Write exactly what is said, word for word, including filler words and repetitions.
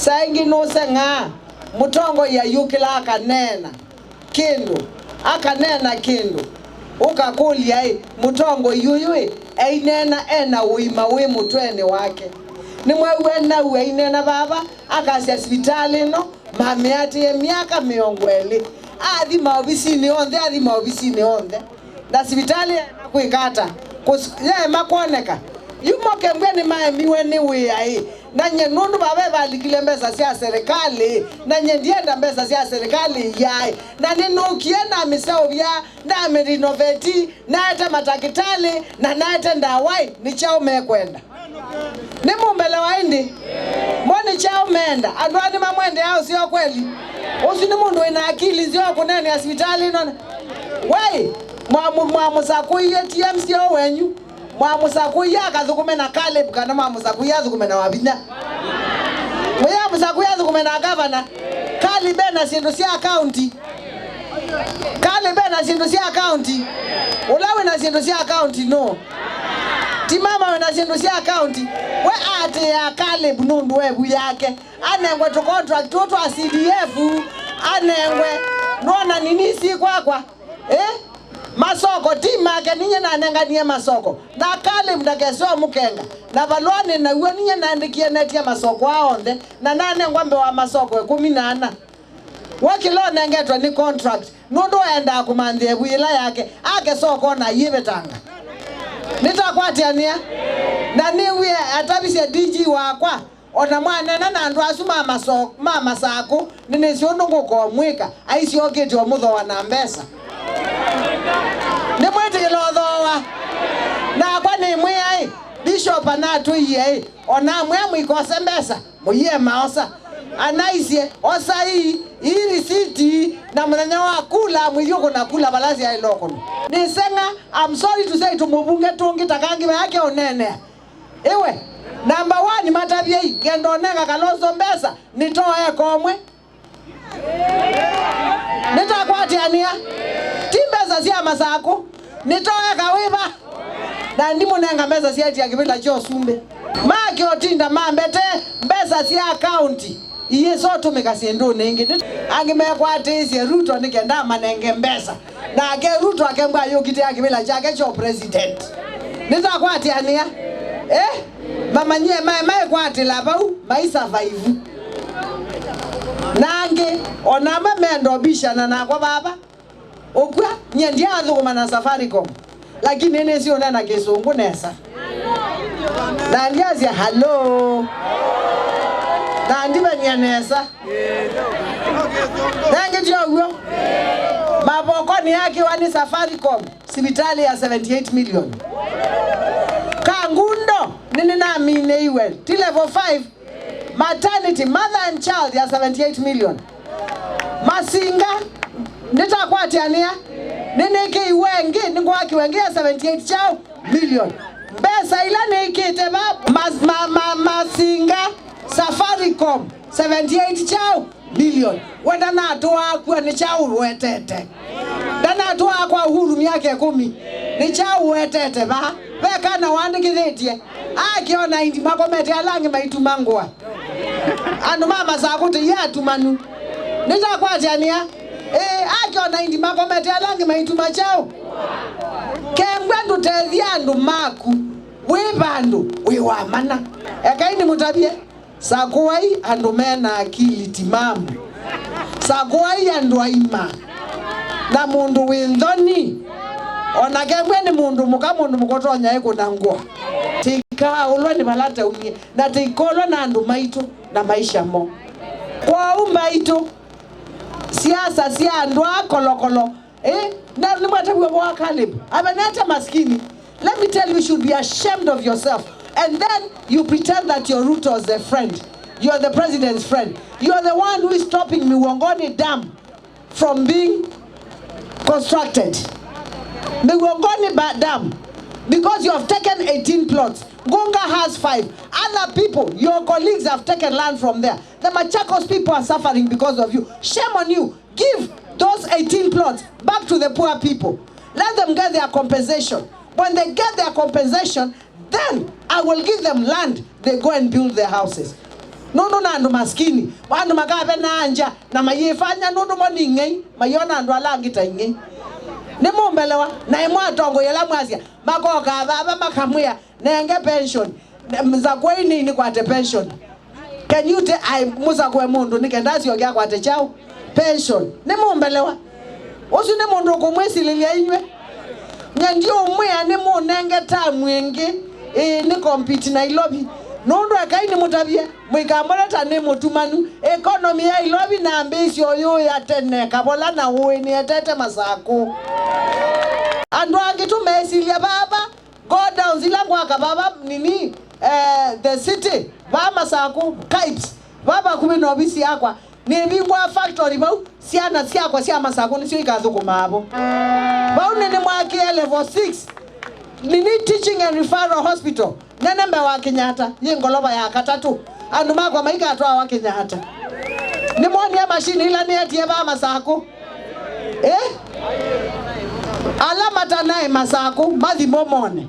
Saa ingĩ nũseng'aa, mũtongoi ayũkĩla akaneena kĩndũ, akaneena kĩndũ, ũkakũlya-ĩ, mũtongoi ũyũ-ĩ, aineena ena ũima wĩ mũtwenĩ wake? Nĩmwew'e Nau aineena vava, akasya sivitalĩ ĩno mamĩatĩĩe myaka mĩongo ĩlĩ. Athi maovisinĩ onthe, athi maovisinĩ onthe. Na sivitalĩ yaema kwĩka ata? Kũs-, yaema kwoneka. Yu mo kembwe nĩmaemiwe nĩ wĩa-ĩ. Na nye nũndũ vava valikile mbesa sya serikali, na nye ndienda mbesa sya serikali iyae. Na nĩnũkie namĩseũvya, namĩrinoveti, naete matakĩtalĩ, na naete ndawai, nĩ kyaũ mekwenda? Nĩmũmbelewa ĩndĩ? Mo nĩ kyaũ meenda? Andũ aa nĩmamwendeaa ũseo kweli? Ũsu nĩ mũndũ wĩna akili nzeo kũneenea sivitalĩ ĩno? Wei, mwamũ-, mwamũsakũie T M C O wenyu, mwamũsakũie akathũkũme na Caleb kana mwamũsakũie athũkũme na Wavinya? Mwĩamũsakũie athũkũme na gavana? Caleb ena syĩndũ sya akaunti. Caleb ena syĩndũ sya akaunti. Ũla wĩna syĩndũ sya akaunti nũũ? Ti mama wĩna syĩndũ sya akaunti? We aatĩĩaa Caleb nũndũ wa ĩvu yake. Anengwe tũ contract tũũ twa C D F. Anengwe. Nũona nini si kwakwa? Eh? Masoko ti make, ninye nanenganie masoko. Na Caleb ndakese ũmũkenga. Na valũa nĩ naw'o ninye naandĩkie netie masoko aa onthe. Na nanengwa mbee wa masoko ĩkũmi na ana. We kĩla ũnengetwe nĩ contract, nũndũ aendaa kũmanthĩa ĩvu yĩla yake, akesa ũkona ayĩvetanga. Nĩtakwatĩanĩa, na nĩw'ĩe atavisye D G wakwa, o na mwaneena na andũ asu ma maso-, ma Masakũ, nĩnĩsĩ ũndũ ngũkomwĩka, aisye okĩte ũmũthooa na mbesa. Nĩmwĩtĩkĩla ũthooa? Nakwa nĩmwĩa-ĩ, Bishop anatwĩie-ĩ, o na amwĩa mũikose mbesa. Mũiye maosa. Anaisye, osa ii, ii risiti, na mũthenya wa kula, mũithi ũkũna kula vala syaĩle ũkũnwa. Nĩseng'a, I'm sorry to say, tũmũvunge tũngĩ ta kangĩ vayake ũneenea. Ĩwe, number one, matavyei, ngenda ũnenga Kalonzo mbesa, nĩtoe komwe. Nĩtakwatĩanĩa. Ti mbesa sya Masakũ. Nĩtoeka wĩva? Na ndimũnenga mbesa syaĩtya kĩvĩla kya ũsumbĩ. Make ũtinda mambete mbesa sya akaunti iyĩsa ũtũmĩka syĩndũnĩ ingĩ. Nĩ-, angĩ mekwatĩĩsye Ruto nĩ kenda amanenge mbesa. Nake Ruto akembwa ayũkitĩa kĩvĩla kyake kya president. Nĩtakwatĩanĩa. Eh? Mamanyie mae maekwatĩla vau, mai survive. Na angĩ, o na amwe menda ũvishana nakwa vava. Ũkw'a, nyie ndyaathũkũma na Safaricom, lakini nĩnĩsĩ ũneena kĩsũngũ nesa. Na ndyasya, "Hello." Na ndivany'a nesa. Nengĩ ti ũw'o? Mavokoni yakĩwa nĩ Safaricom, sivitalĩ ya seventy eight million. Kangundo, nĩnĩnaminĩiwe, ti level five, maternity, mother and child ya seventy eight million. Masinga, nĩtakwatĩanĩa, nĩnĩkĩiwe ĩngĩ, nĩngwakiwe ĩngĩ ya seventy eight kyaũ million. Mbesa ila nĩkĩte va, ma, ma, ma, Masinga, Safaricom, seventy eight kyaũ million. We ndanatũaa kw'a, nĩ kyaũ ũwetete? Ndanatũaa kwa Uhuru myaka ĩkũmi, nĩ kyaũ ũwetete vaa? Ve kana waandĩkĩthĩtye? Akĩona indi makomete ala angĩ maituma ngũa. Andũ ma Masakũ tũiye atumanu. Nĩtakwatĩanĩa? Ĩĩ, akĩona indi makomete ala angĩ maituma kyaũ? Kembwa ndũtethya andũ maku, wĩ vandũ wĩ wa mana. Ekai nĩmũtavye, sakũai andũ me na akili timamu. Sakũai andũ aima. Na mũndũ wĩ nthoni, o na kembwe nĩ mũndũ mũka, mũndũ mũka ũtonya ĩkũna ngũa. Tĩikaaũlwe nĩ vala taumie, na tĩikolwe na andũ maitũ na maisha mo. Kwoou mbaitũ, siasa sya andũ aa kolokolo, eh, na nĩmwatavw'a wa Caleb avenete maskini. Let me tell you, you should be ashamed of yourself. And then you pretend that you're Ruto's a friend. You're the president's friend. You're the one who is stopping Miwongoni Dam from being constructed. Miwongoni Ba-, Dam, because you have taken eighteen plots. Ngunga has five. Other people, your colleagues have taken land from there. The Machakos people are suffering because of you. Shame on you. Give those eighteen plots back to the poor people. Let them get their compensation. When they get their compensation, then I will give them land. They go and build their houses. Nũndũ na andũ masikini, andũ makavenaa ngya na mayĩfanya nũndũ mo nĩ ing'ei, mayona andũ ala angĩ ta ing'ei. Nĩmũmbelewa? Na ĩmwe atongoi ala mwasya makokaa vava makamwĩa, "Nenge pension, ne-, msakuei nĩi nĩkwate pension." Can you te-, ai, mũsakũe mũndũ nĩ kenda asyoke akwate kyaũ? Pension. Nĩmũmbelewa? Ũsu nĩ mũndũ ũkũmwĩsilĩlya inyw'ĩ. Nye ndiũmwĩa nĩmũnenge tamu ĩngĩ, ĩĩ, nĩ compete Nairobi. Nũndũ ekai nĩmũtavye, mũikamũleta nĩ mũtumanu. Economy ya Nairobi nambĩĩsye ũyũya tene, kavola na ũĩ nĩetete Masakũ. Andũ angĩ tũmesilya vava, go downs ila ngwaka vava nini, eh, the city, vaa Masakũ, Kibes, vaa vakuvĩ na ovisi yakwa, nĩvingũa factory vau, syana syakwa sya Masakũ nĩsyo ikathũkũmaa vo. Vau nĩnĩmwakĩe level six, nini, teaching and referral hospital, nene mbee wa Kenyatta, yĩ ngolova ya katatũ. Andũ makwa maikatwawa Kenyatta. Nĩmwonie machine ila nĩetie vaa Masakũ? Eh? Ala matanaĩ Masakũ, mathi mo mone.